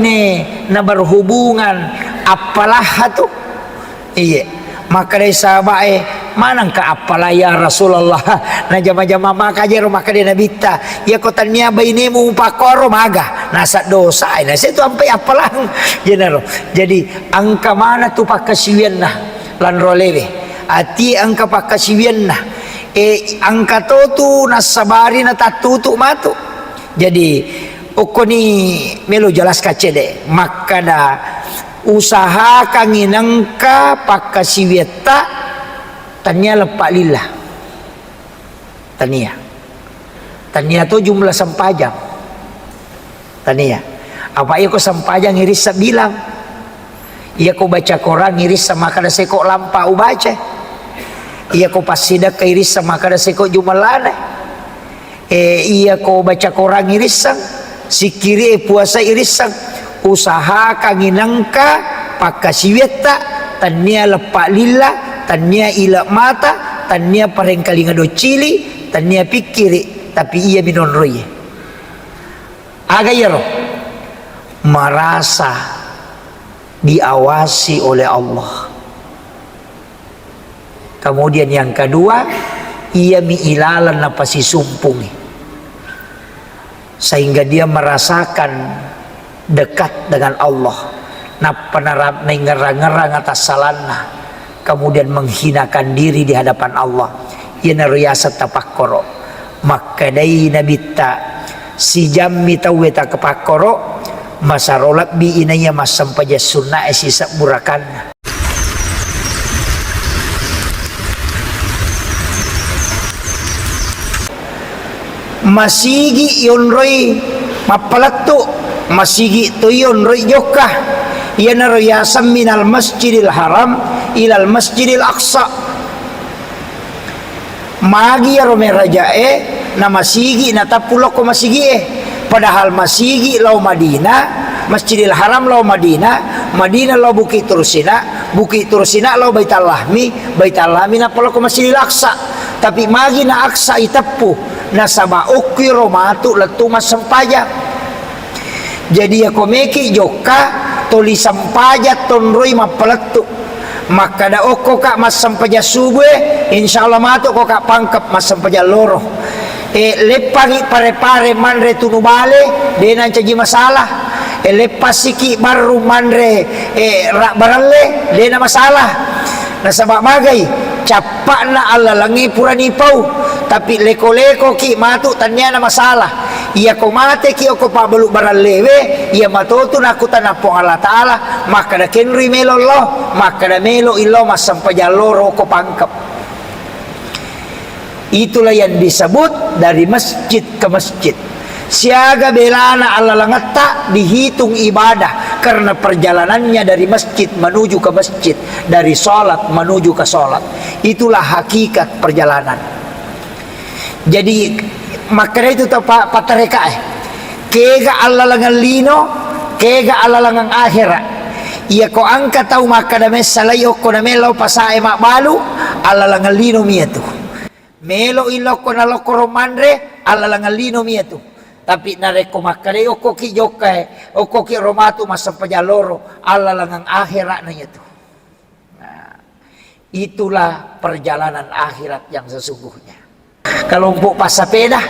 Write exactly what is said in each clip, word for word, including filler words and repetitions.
ne na berhubungan, appalah tu. Iye. Makkedai sahabae, "Manengka appalah ya Rasulullah?" Najama-jama maka jero makkeda Nabitta, "Iyako tania bainemu mupakkoro maga, nasa dosa, eh, nasa itu ampai appalang." Jenaro. Jadi, engka mana tu pakkasiwianna lanro alewe. Ati engka pakkasiwianna. Eh, engka to tu nassabari natattutu matu. Jadi, okkoni melo jelaskan cede. Makkada, usahakangngi nengka pakkasiwiatta tania leppa lillah. Tania. Tania to jumlah sempajang. Tania. Apa iyako sempajang irissa bilang. Iyako baca Quran irissa makkada seko lampa ubaca. Iyako passidekka irissa makkada seko jumellana. Eh, iyako baca Quran irisseng, sikkiri e puasa irisseng, usahakangngi nengka pakkasiwiatta, tania leppa lilla, tania ile mata, tania parengkalinga doccili, tania pikkiri, tapi iya minonroi. Aga iyaro? Merasa diawasi oleh Allah. Kemudian yang kedua, iyami ilalang napasisumpungi. Sehingga dia merasakan dekat dengan Allah. Nappa nara-, naingerang-ngerang atas salanna. Kemudian menghinakan diri di hadapan Allah. Iyanaro yaseng tapakkoro. Makkedai Nabitta, sijammi tauwe takepakkoro, masaro lebbi inaiya massempajang sunnae sisebbu rakanna. Masigi yonroi mappalettu, masigi to yonroi jokka. Iyanaro yaseng minal masjidil haram ilal masjidil aqsa. Magi iyaro merajae na masigi natappu lokko masigie. Padahal masigi lao Madinah, Masjidil Haram lao Madinah, Madinah lao Bukit Tursina, Bukit Tursina lao Baitallahmi, Baitallahmi nappa lokko Masjidil Aqsa. Tapi magi na Aqsa iteppu, nasaba okki ro matu lettu massempajang. Jadi, iyako meki jokka, toli sempajang tonroi mappalettu. Makkada okko ka massempajang subue, insya Allah matu ko ka pangkep massempajang loro. E, leppangi pare-pare manre tunu bale, de nancaji masalah. E, leppasiki barru manre, e, ra-, baralle, de na masalah. Nasaba magai, cappa'na allalengnge purani pau, tapi leko-lekoki matu tanniana masalah. Iyako mateki okko pabbalu barallewe, iya matotu nakkutana Puang Allah Ta'ala, makkada kenrui melo lo, makkada melo illo massempajang loro okko pangkep. Itulah yang disebut dari masjid ke masjid. Siaga belana allalengetta dihitung ibadah karena perjalanannya dari masjid menuju ke masjid, dari sholat menuju ke sholat. Itulah hakikat perjalanan. Jadi, makkeda itu tau pa-, pattarekae. Kega allalengeng lino, kega allalengeng akhera. Iyako engka tau makkeda messalai okko na melo pasae mabbalu, allalengeng lino miatu. Melo ilokko nalokkoro manre, allalengeng lino miatu. Tapi narekko makkedai okkoki jokkae, okkoki romatu massempajang loro, allalengeng akhera na iyatu. Nah, itulah perjalanan akhirat yang sesungguhnya. Kelompok passapeda,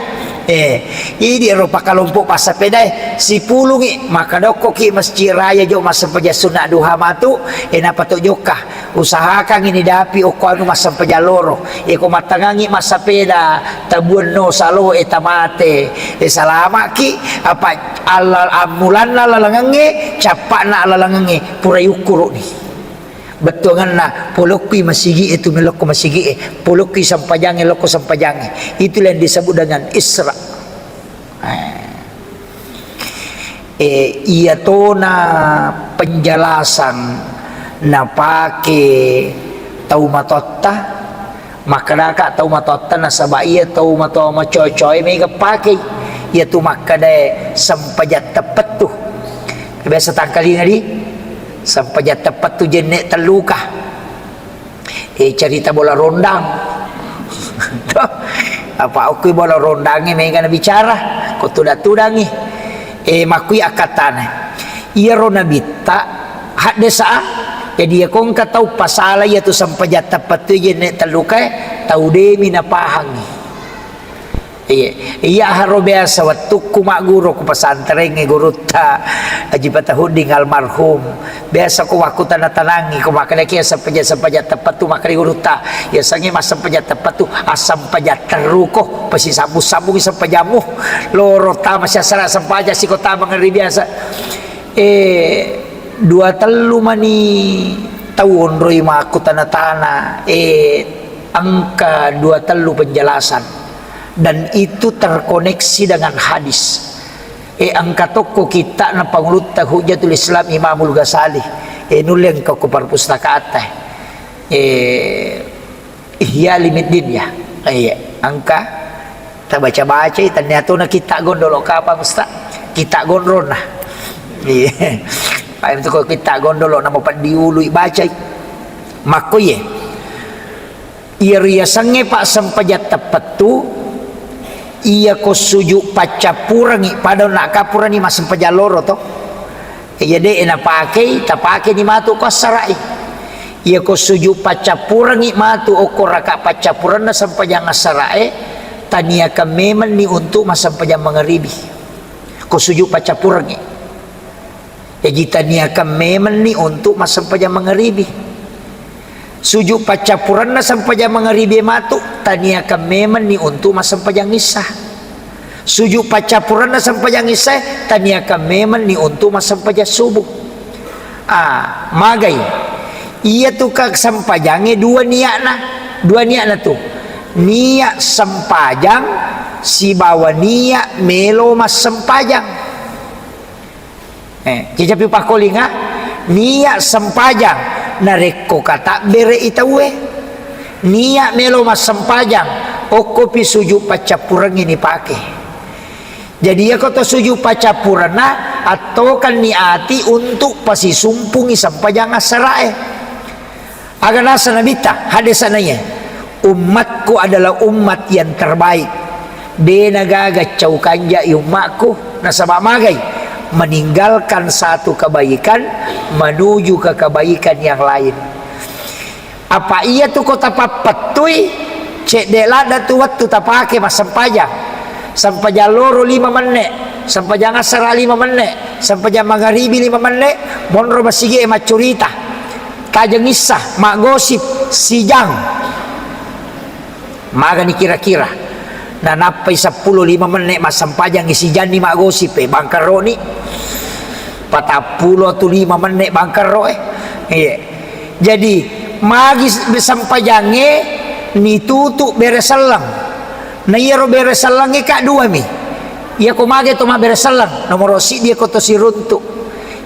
eh, idi ero pakkelompok passapedae, sipulungi, maka dokkoki Masjid Raya jo massempajang sunna duha matu, eh, napato jokka. Usahakangngi nidapi okko anu massempajang loro. Eh, ko mattangangngi massapeda, tabuanno salo, eh, tamate, eh, salama'ki, apa alla-, ammulanna lalangengnge, cappa'na lalangengnge, pura yukkuru'ni. Bettuanganna, polokkui masigi'e tu melokko masigi'e, polokkui sempajangnge lokko sempajangnge. Itulah yang disebut dengan Isra. Eh, iyatona penjelasan napake tau matotta, makkedaka tau matotta nasaba iya tau matoa macocoe mega pakei. Iyatu makkedae sempajang teppettu. Biasa tangkalinga di sempajang teppettu jenne telluka. Eh, cerita bola rondang. Toh, apa okko bola rondangnge mega nabicara, ko tudang-tudangngi. Eh, makkui akkattana. Iyaro nabitta haddesa. Jadi, iyako engka tau pasala iyatu sempajang teppettu jenne tellukae, tau demi napahangi. Iya, iya haro biasa wettukku magguru ku pesantrengnge gurutta Haji Fatahuddin almarhum. Biasa ko wakkutana-tanangi ko makkedaki sempajang-sempajang teppettu, makkeda gurutta, yasengnge massempajang teppettu, assempajang terruko, pasi sambung-sambungi sempajammu. Loro tama siassara sempajang siko tama ngeri biasa. Eh, dua tellu mani tau onroi makkutana-tana, eh, engka dua tellu penjelasan. Dan itu terkoneksi dengan hadis. Eh, engka tokko kitta'na pangulutta Hujjatul Islam Imamul Ghazali. Eh, nulle engka ko perpustakatta. Eh, Ihya Ulumuddin ya. Iya, engka tabaca-bacai, tennia tona kitta gondolo kapang Ustaz. Kitta gondrona. Iya. Paimtu ko kitta gondolo namo peddi ului bacai. Makko iye. Iyaro yasengnge pa sempajang teppettu, iyako sujud paccappurengngi, pada nakkapurani massempajang loro to. Iya de' napakei, tapakeni matu ko assara'i. Iyako sujud paccappurengngi matu okko raka paccappurenna sempajang assara'e, taniakan memenni untuk massempajang mangaribi. Ko sujud paccappurengngi. Jaji taniakan memenni untuk massempajang mangaribi. Sujud paccappurenna sempajang mangaribi matu, taniakan memenni untuk massempajang issa. Sujud paccappurenna sempajang issae, taniakan memenni untuk massempajang subuh. Ah, magai. Iyatu ka sempajangnge dua niatna. Dua niatna tu. Niat sempajang sibawa niat melo massempajang. Eh, kicapi pakkolinga, niat sempajang narekko katabbere'i tauwe. Niat melo massempajang, okkopi sujud paccappurengngi nipake. Jadi, iyako to sujud paccappurenna, attokanni ati untuk pasisumpungi sempajang assara'e. Aga nasa Nabitta, hadis sanaiya, "Umatku adalah umat yang terbaik. De' nagaga cau kanjai umatku, nasaba magai meninggalkan satu kebaikan menuju ke kebaikan yang lain." Apa iyatu ko tapappettui, cedde' ladda tu wettu tapake massempajang. Sempajang loro lima menne', sempajang assara lima menne', sempajang mangaribi lima menne', monro masigi e maccurita. Tajeng issa, maggosip, sijang. Magani kira-kira. Nanappai seppulo lima menne' massempajangngi sijanni maggosip, eh, bangkerroni. Patappulo tu lima menne' bangkerro, eh. Iya. Jadi, magi s-, sempajangnge nitutu bere selleng. Na iyaro bere sellengnge ka duami. Iyako magai to mabbere selleng, nomoro siddi iyako to siruntu.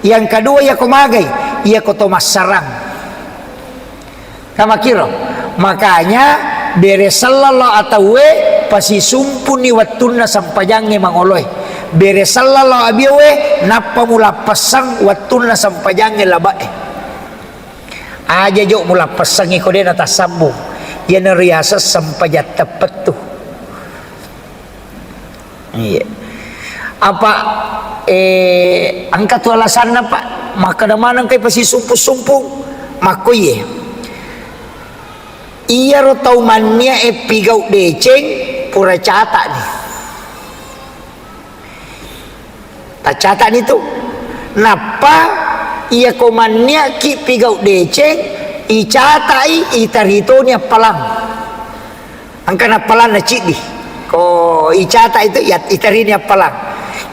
Yang kedua iyako magai, iyako to massarang. Kamakiro. Makanya, bere selleng lao atauwe, pasisumpunni wettunna sempajangnge mangoloe. Bere selleng lao abiowe, nappa mulappessang wettunna sempajangnge labe'e. Aja jo mulappessangngi ko de' natassambung. Iyana riaseng sempajang teppettu. Iya. Apa, eh, engka tu alasanna, Pak? Makkeda maneng kai pasisumpung-sumpung. Makko iye. Iyaro tau mannia e pigau deceng pura cata'ni. Taccata'ni tu. Nappa iyako manniaki pigau deceng, icata'i, itaritoni appalang. Engka nappalanna ciddi. Ko icata itu, ya, itarini appalang.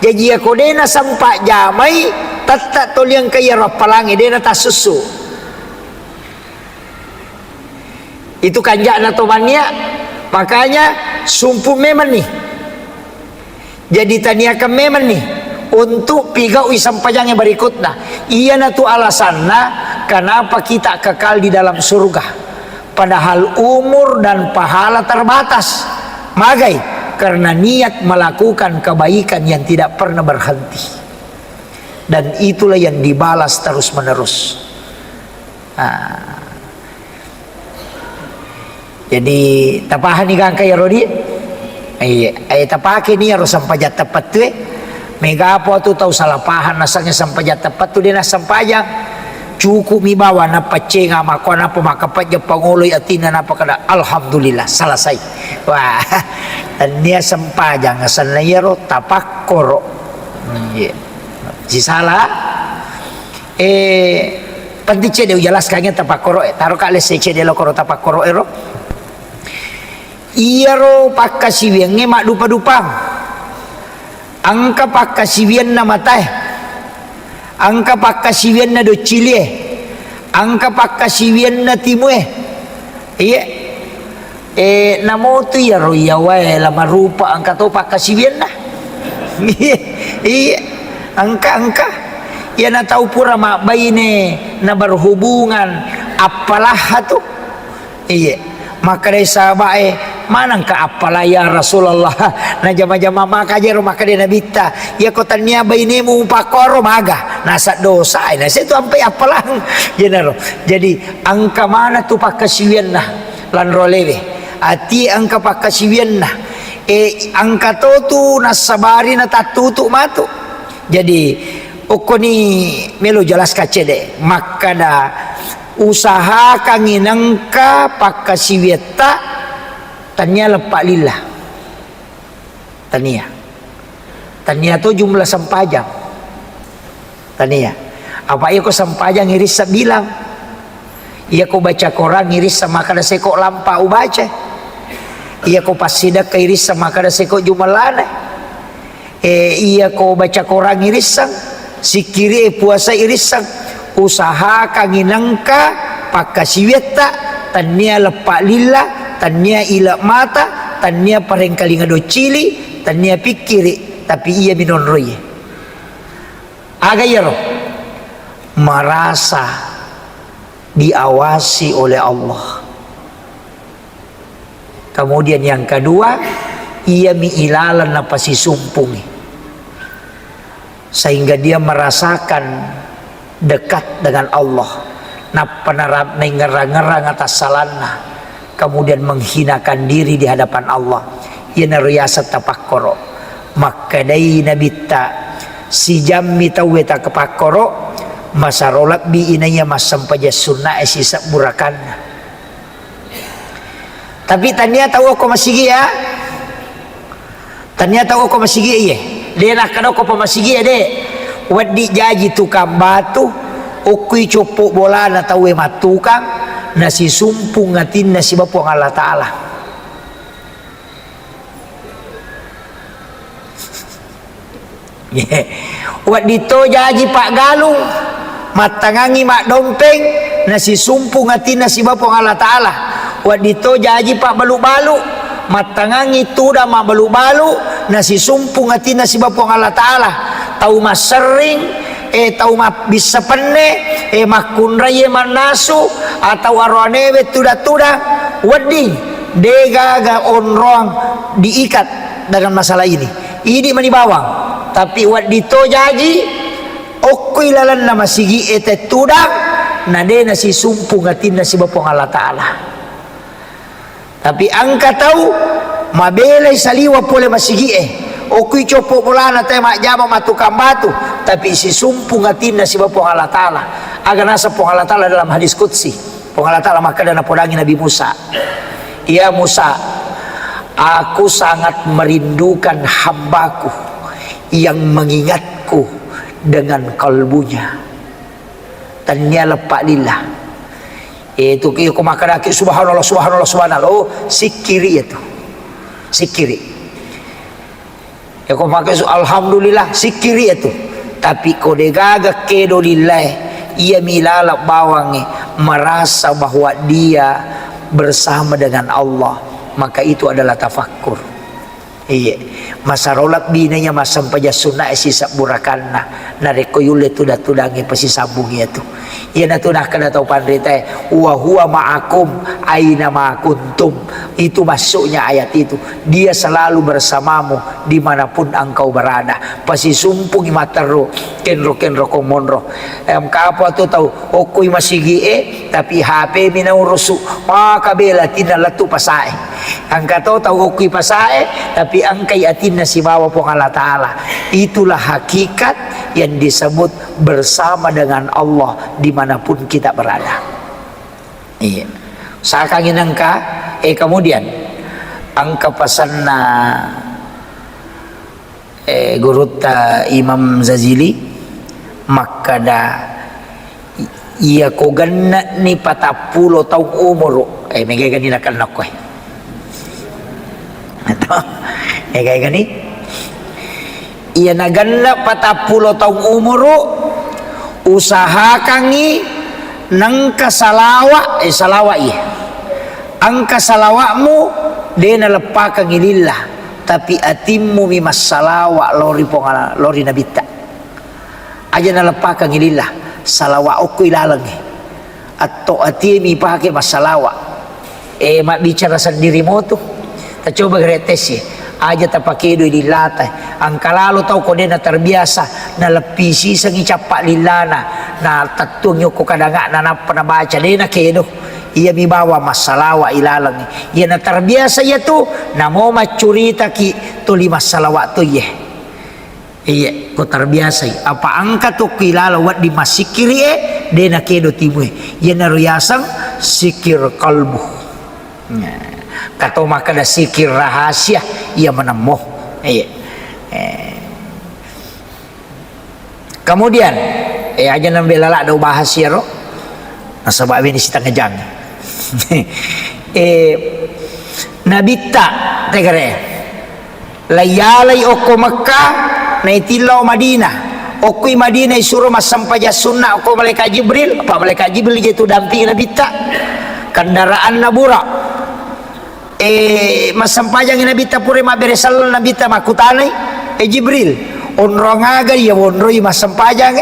Jaji, iyako de' nasempa jamai, tetta toli engka iyaro appalangnge, de' natassussu. Itu kanja'na to mannia, makanya sumpung memenni. Jadi, taniakan memenni untuk pigaui sempajangnge berikutna. Iyanatu alasanna kenapa kita kekal di dalam surga. Padahal umur dan pahala terbatas. Magai? Karena niat melakukan kebaikan yang tidak pernah berhenti. Dan itulah yang dibalas terus-menerus. Nah. Jadi, tapahani gangka iyaro di? Iya, eh, tapakeni iyaro sempajang teppettue. Mega apa tu tau salah paham, nasengnge sempajang teppattu de' nassempajang. Cukup mi bawa napaccenga makko, napa makkapajja pangoloi atinna, napa kada, "Alhamdulillah, selesai." Wah, tennia sempajang, asenna iyaro tapakkoro. Hmm, iya. Sisala, eh, penting cedde' ujelaskangnge tapakkoro, eh. Taro ka lesse cedde' lo koro tapakkoro ero. Iyaro pakkasiwiangnge maddupa-dupang. Engka pakkasiwianna matae, engka pakkasiwianna doccilie, engka pakkasiwianna timue. Iye. Eh, namotu iyaro iyawae la marupa engka to pakkasiwianna. Iye, iye. Engka, engka. Iyana tau pura mabbaine na berhubungan, appalaha tu. Iye. Makkedai sahaba'e, "Manengka appala ya Rasulullah?" Najama-jama maka jero, makkeda Nabitta, "Iyako tennia bainemu mupakkoro maga, nasa dosa, eh, nasa itu ampe appalang." Jenaro. Jadi, engka mana tu pakkasiwianna lanro lewe. Ati engka pakkasiwianna. Eh, engka to tu nassabari natattutu matu. Jadi, okkoni melo jelas kacede. Makkada, usahakangngi nengka pakkasiwiatta, tania leppa lillah. Tania. Tania to jumlah sempajang. Tania. Apa iyako sempajang irissa bilang. Iyako baca Quran irissa makkada seko lampa ubaca. Iyako passidekka irissa makkada seko jumellana. Eh, iyako baca Quran irisseng, sikkiri e puasa irisseng, usahakangngi nengka pakkasiwiatta, tania leppa lillah, tania ile mata, tania parengkalinga doccili, tania pikkiri, tapi iya minonroiye. Aga iyaro? Merasa diawasi oleh Allah. Kemudian yang kedua, iyami ilalang napasisumpungi. Sehingga dia merasakan dekat dengan Allah. Nappa nara-, naingngerang-ngerang atassalanna. Kemudian menghinakan diri di hadapan Allah. Iyanaro yaseng tapakkoro. Makkedai Nabitta, sijammi tauwe takepakkoro, masaro lebbi inaiya massempajang sunnae sisebbu rakanna. Tapi tania tau okko masigi ya. Tania tau okko masigi iye. De nakkeda okko pa masigi ya, de. Weddi jaji tukang batu, okkui coppo bolana tauwe mattukang, nasisumpung atinna siba Puang Allah Ta'ala. Wedding to jaji paggalung, mattangangi maddompeng, nasisumpung atinna siba Puang Allah Ta'ala. Wedding to jaji pabbalu-balu, mattangangi tudang mabbalu-balu, nasisumpung atinna siba Puang Allah Ta'ala. Tau masserring, eh, tau mabbissa penne, eh, makkunrai mannasu, atau aroanewe tudang-tudang, wedding, degaga onroang diikat dengan masalah ini. Idi mani bawang, tapi wedding to jaji, okkoi lalenna masigi e tettudang, na de nasisumpung atinna siba Puang Allah Ta'ala. Tapi engka tau mabelai saliwa pole masigi e, okkoi coppo bolana te majjama mattukang batu, tapi sisumpung atinna siba Puang Allah Ta'ala. Aga naseng Puang Allah Ta'ala dalam hadis qudsi? Puang Allah Ta'ala makkeda napodangi Nabi Musa, "Ya Musa, aku sangat merindukan hambaku yang mengingatku dengan kalbunya." Tania leppa lillah. Itu ki ko makkedaki, "Subhanallah, subhanallah, subhanallah." Oh, sikkiri itu. Sikkiri. Ya, ko makkeda su-, "Alhamdulillah," sikkiri itu. Tapi ko degaga kedo lillae, iya milaleng bawangnge merasa bahwa dia bersama dengan Allah, maka itu adalah tafakkur. Iya, masaro lebbi naiya massempajang sunnae sisebbu rakanna, narekko yulle tudang-tudangnge pasisambung iyatu. Iyanatu nakkeda tau panritae, "Wa huwa ma'akum aina ma kuntum." Itu maksudnya ayat itu. Dia selalu bersamamu dimanapun engkau berada. Pasisumpungi matteru, kenro-kenro ko monro. Em, kapo tu tau, okkoi masigi e, tapi H P mi naurusu. Maka bela tinna lettu pasae. Engka to tau okkui pasae, tapi engkai atinna sibawa Puang Allah Ta'ala. Itulah hakikat yang disebut bersama dengan Allah dimanapun kita berada. Iya. Sakangi nengka, eh, kemudian engka pasanna Eh, gurutta Imam Zazili makkada, iyako genne'ni patappulo taung umuru, eh, megaigani nakenna okkoe. Atau, megaigani? Iya nagenna patappulo taung umuru, usahakangngi nengka salawa, eh, salawa iya. Engka salawa'mu, de naleppakengngi lillah. Tapi atimmu mi massalawa lao ri Puang Allah, lao ri Nabitta. Aja naleppakengngi lillah, salawa okko ilalengngi. Atto atie mi pake massalawa. Eh, mabbicara sendiri motu. Tacoba gere tes e. Aja tapakedoi lillata. Engka lalo tau ko de naterbiasa, naleppi sisengngi cappa lillana, natettuangngi okko kadangana, nappa nabaca, de nakedo. Iya mi bawang massalawa ilalengngi. Iya naterbiasa iya tu, namo maccuritaki tuli massalawa to iye. Iya, ko terbiasai. Apa engka tu ku ilaleng wedding massikkiri e, de nakedo timue. Iyanaro yaseng sikir kalbu. Nah, kato makkeda sikir rahasia, iya menemmo. Iya. Eh. Kemudian, eh, aja nambela ladde ubahas iyaro. Nasaba beni sitengah jang. Eh, Nabitta tegere. Laiyalai okko Mekkah, naitillau Madinah. Okkoi Madinah isuro massempajang sunna okko malaikat Jibril, apa malaikat Jibril je tu dampingi Nabitta. Kendaraanna Buraq. Eh, massempajangngi Nabitta pura mabbere selleng Nabitta makkutanai, "Eh, Jibril, onrong aga iya wonroi massempajang?"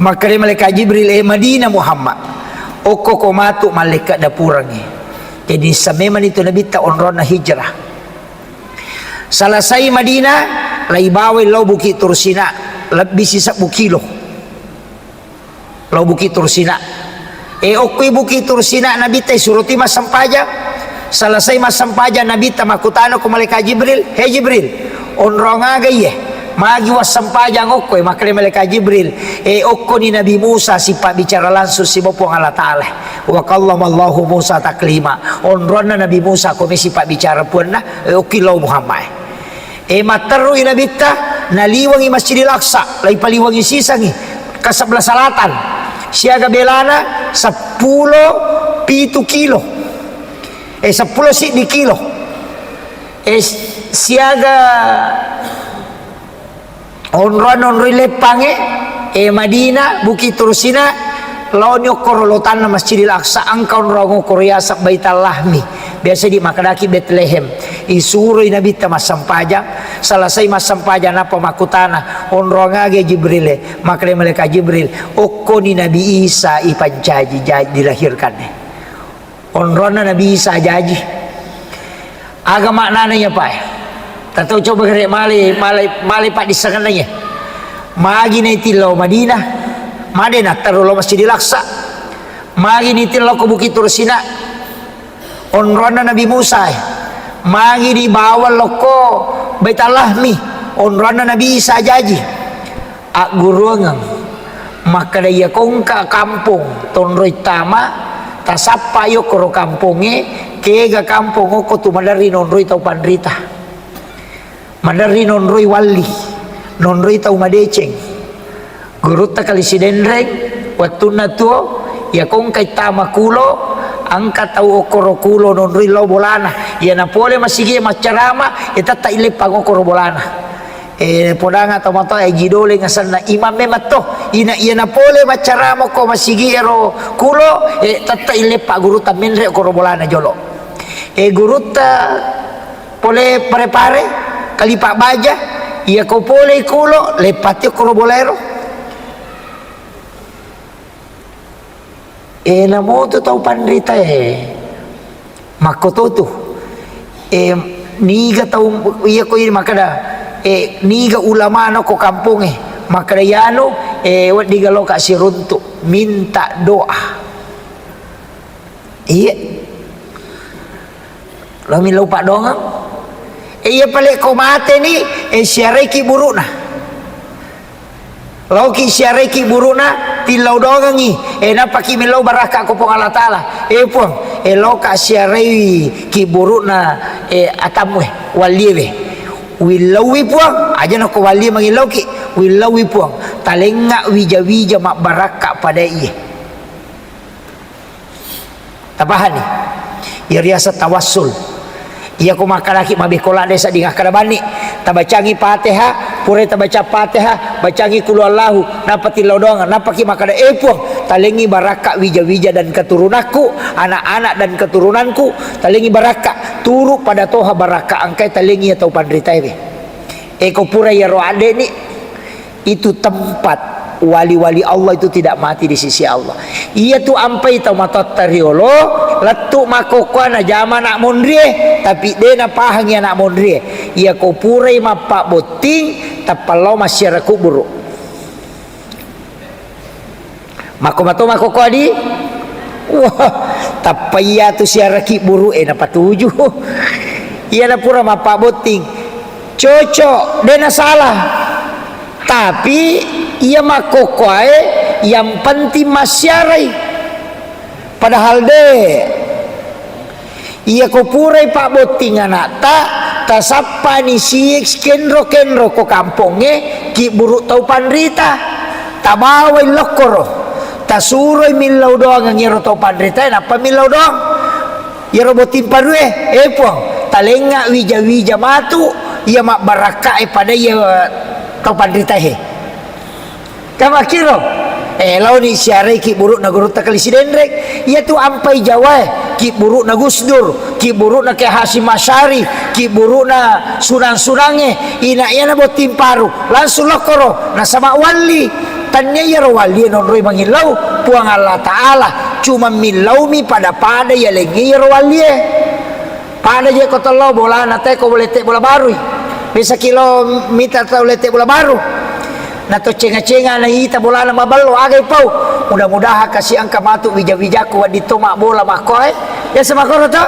Makkeda malaikat Jibril, "Eh, Madinah Muhammad, okko ko matu mallekka dapurengngi." Jadi, samemani tu Nabitta onronna hijrah. Selesai Madinah, laibawai lao Bukit Tursina, lebbi sisebbu kilo. Lao Bukit Tursina. Eh, okkoi Bukit Tursina Nabitta isurotu massempajang. Selesai massempajang Nabitta makkutana ko malaikat Jibril, "He Jibril, onrong aga iye? Magi wassempajang okko e?" Makkeda malaikat Jibril, "Eh, okkoni Nabi Musa sipabbicara langsung sibawa Puang Allah Ta'ala. Wa kallamallahu Musa taklima." Onronna Nabi Musa ko mi sipabbicara puanna, eh, okki lao Muhammad. Eh, matterui Nabitta, naliwengi Masjidil Aqsa, laipaliwengi sisengngi ke sebelah selatan. Siaga belana seppulo pitu kilo. Eh, seppulo siddi kilo. Eh, siaga onroan onroi leppangnge, eh, Madinah, Bukit Tursina, laoni okkoro lotanna Masjidil Aqsa, engka onroang okkoro yaseng Baital Lahmi. Biasa di makkedaki Betlehem. Isuroi Nabitta massempajang, selesai massempajang nappa makkutana, "Onroang aga Jibril e?" Makkeda malaikat Jibril, "Okkoni Nabi Isa ipancaji, ja-, dilahirkan e." Onronna Nabi Isa jaji. Aga maknana iya, Pak, e? Tatau coba gere male, male, male paddissengenna iya. Magi naitillau Madinah, made natteru lao Masjidil Aqsa. Magi nitillau ko Bukit Tursina, onronna Nabi Musa e. Magi dibawa lokko Baitul Lahmi, onronna Nabi Isa jaji. Agguruangeng. Makkeda, iya kongka kampong tonroi tama, tasappa yokkoro kampongnge, kega kampong okko tu maderri nonroi tau panrita. Maderri nonroi walli, nonroi tau madeceng. Gurutta Kali Sidenreng, wettunna tuo, iya kongka ittama kulo, engka tau okkoro kulo nonroi lao bolana. Iya napole masigi maccarama, iya tetta ileppang okkoro bolana. Eh, podanga tomatoa Aji Doleng asenna, imam memang to. Ina iya napole maccarama ko masigi ero kulo, eh, tetta ileppa gurutta menre okkoro bolana jolo. Eh, gurutta pole Pare-Pare, Kalipa Baja, iya ko pole kulo, leppati okkoro bola ero. Eh, namotu tau panrita e. Makkototu. Eh, niga tau, iya ko ini makkeda, eh, niga ulama no ko kampong e. Makkeda yanu, eh, weddiga loka siruntu, minta doa. Iya. Lao millau paddoangeng. E, iya pale ko mateni, e, siaraiki buru'na. Laoki siaraiki buru'na, tillau doangengngi. E, nappaki millau barakka ko Puang Allah Taala. E, Puang, e, laoka siaraiki buru'na, e, atammu, e, wallie we. Willauwi, Puang, aja nako wallie mangillauki. Willauwi, Puang. Talengnga wija-wija mabbarakka pada iye. Tapahani? Iya riaseng tawassul. Iya ko makkedaki mabekko ladde sedding akkeda banni, tabacangi Fatihah, purai tabaca Fatihah, bacangi Qul Huwallahu, nappa tillau doang, nappaki makkeda, "E Puang, talengngi barakka wija-wija dan keturunakku, anak-anak dan keturunanku, talengngi barakka, turu pada toha barakka engkai talengngi iya tau panritaewe." E ko pura iyaro addeni, itu tempat wali-wali Allah itu tidak mati di sisi Allah. Iya tu ampai tau matoatta riolo, lettu makkokkoe najama anak monrie, tapi de napahangi anak monrie. Iya ko purai mappabbotting, tappa lao massiara kuburu. Makko mato makkokkoe di? Wah, tappa iya tu siara kiburu e napatuju. Iya na pura mappabbotting. Cocok, de nasalah. Tapi iya makkokkoe yang penting massiarai. Padahal de. Iya ko purai pabbotting anakta, tasappani si kenro-kenro ko kampongnge, kiburu tau panrita. Tabawai lokkoro. Tasuroi millau doangeng iyaro tau panritae, nappa millau doang. Iyaro botting parue, "E Puang, talengnga wija-wija matu, iya mabbarakkae pada iya tau panritae." Kamakkiro, eh, laoni siarai kibburu'na gurutta Kali Sidenreng, iyatu ampai Jawae, kibburu'na Gus Dur, kibburu'na Kiai Hasyim Asy'ari, kibburu'na sunang-sunangnge, ina iyana botting paru, langsung lokkoro, nasaba walli. Tannia iyaro wallie nonroi mangillau, Puang Allah Ta'ala, cuma millaumi pada-pada yalengngi iyaro wallie. Pada je ko tello bolana te ko lette bola barui. Bisa kilo mita tau lette bola baru. Na to cenga-cenga na ita bolana maballo agai pau. Mudah-mudahan kasi engka matu wija-wijaku wedding to mabbola makkoe. Ya semakoro to?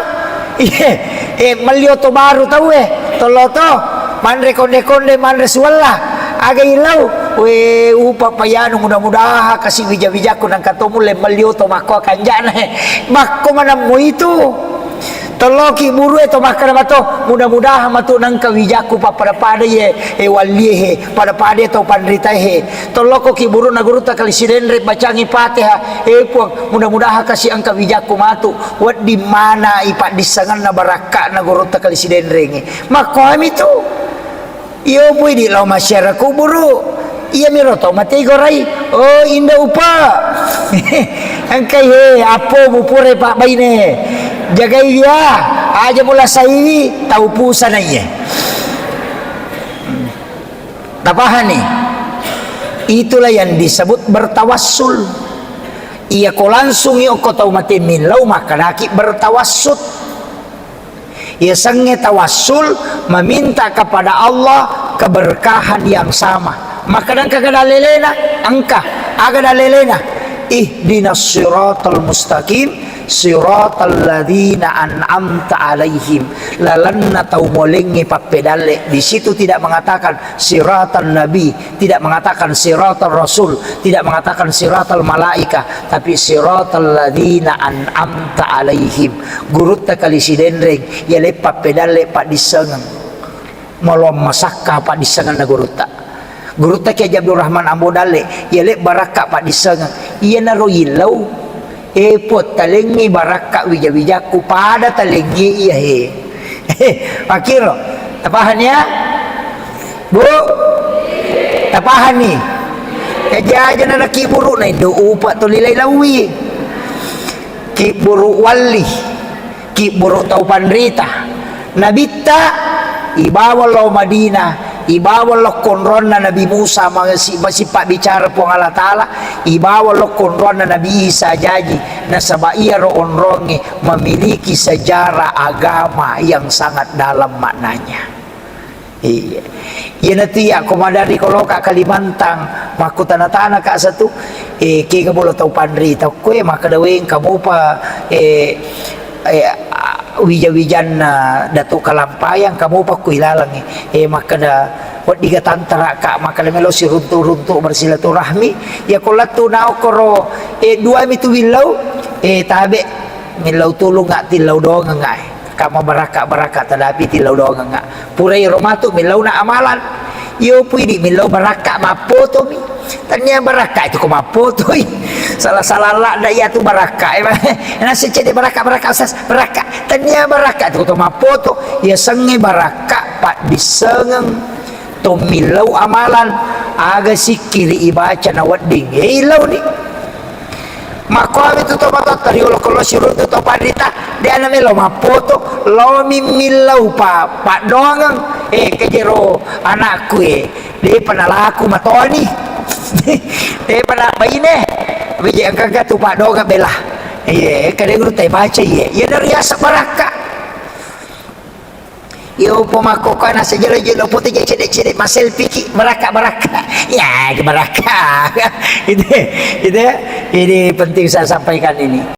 Iye. Eh, melli oto baru tau eh. Tollo to. Manre konde-konde, manre suwella. Agai lau. We, upa payanu, mudah-mudahan kasi wija-wijaku nangka to mulle melli oto makkoe kanjana eh. Makko manammu itu. Tolloki burue to makkeda mato, mudah-mudahan matu nengka wijakku pappada-pada ye, e, wallie he, pada-pada tau panritae he. Tollokoki buruna gurutta Kali Sidenreng bacangi Fatihah, e Puang, mudah-mudahan kasi engka wijakku matu, wedding mana i paddissengenna barakka'na gurutta Kali Sidenreng e. Makkoami tu. Iyo pui di lao masyara kuburu. Iya miro tau mate gorai. Oh, inda upa. Engkai he, appo mu purai pak baine. Jagai dia, aja mula saiwi, tau pusana iye. Tapahani? Itulah yang disebut bertawassul. Iya ko langsung iyo ko tau mate millau makkedaki bertawassut. Yasengnge tawassul, meminta kepada Allah keberkahan yang sama. Maka engka dalelena, engka. Aga dalelena? Ihdinas siratal mustaqim, siratal ladzina an'amta alaihim. Lalenna tau molengnge pappedalle. Di situ tidak mengatakan siratal nabi, tidak mengatakan siratal rasul, tidak mengatakan siratal malaika, tapi siratal ladzina an'amta alaihim. Gurutta Kali Sidenreng, yale pappedalle paddissengeng. Maloang masakka paddissengenna gurutta. Gurutta Kiai Haji Abdul Rahman Ambo Dalle, yale barakka paddissengeng. Iyanaro yillau. E Puang, talengngi barakka wija-wijakku pada talengngi iya he. Makkiro, tapahani ya? Bu? Tapahani? Jaji aja na nakiburu na indo upa tuli lai laui. Kiburu walli, kiburu tau panrita. Nabitta ibawa lao Madinah, ibawa lao konronna Nabi Musa masi-, masipabbicara Puang Allah Ta'ala, ibawa lao konronna Nabi Isa jaji, nasaba iyaro onrongnge memiliki sejarah agama yang sangat dalam maknanya. Iya. Iyanatu iya ko madari ko loka Kalimantan, makkutana-tana ka satu, eh, kega bolo tau panrita, koe makkeda wengka mopa, eh, eh, a-, Wija-wijanna Datuk Kalampayang, kamu pakku ilalang, eh, makkeda, wedding ga tantara ka, makkeda melo siruntu-runtu bersilaturahmi, ya ko lettu naokkoro, eh, dua mi tu willau, eh, tabe, millau tulung nga, tillau dongeng nga, eh. Kama barakka-barakka, tadapi tillau dongeng nga. Pura iro matu, millauna amalan. Iyo pui di millau barakka mappotomi. Tania barakka itu ko mappotoi. Salah-salah ladda iya tu barakka. Eh, nasi cedde barakka, barakka, sas, barakka. Tania barakka itu ko mappoto. Iya sengnge barakka, paddissengeng. To millau amalan. Aga sikkiri ibaca na wedding. Eh, illau ni. Makkuami tu to matotta riolo kolo siruntu to panrita, de ana melo mappoto, lo mimmillau pa, paddoangeng, eh, kejero anakku, eh, de panalaku matoni, de pana baine, bije engka tu paddoangeng bela, eh, kade guru tai baca, eh, iya nariasa barakka. Iyo, pomakkokkoe naseng jelo-jelo pute je cedde-cedde, masselfie ki, barakka, barakka. Ya, ke barakka. Itu, itu, ini penting saya sampaikan ini.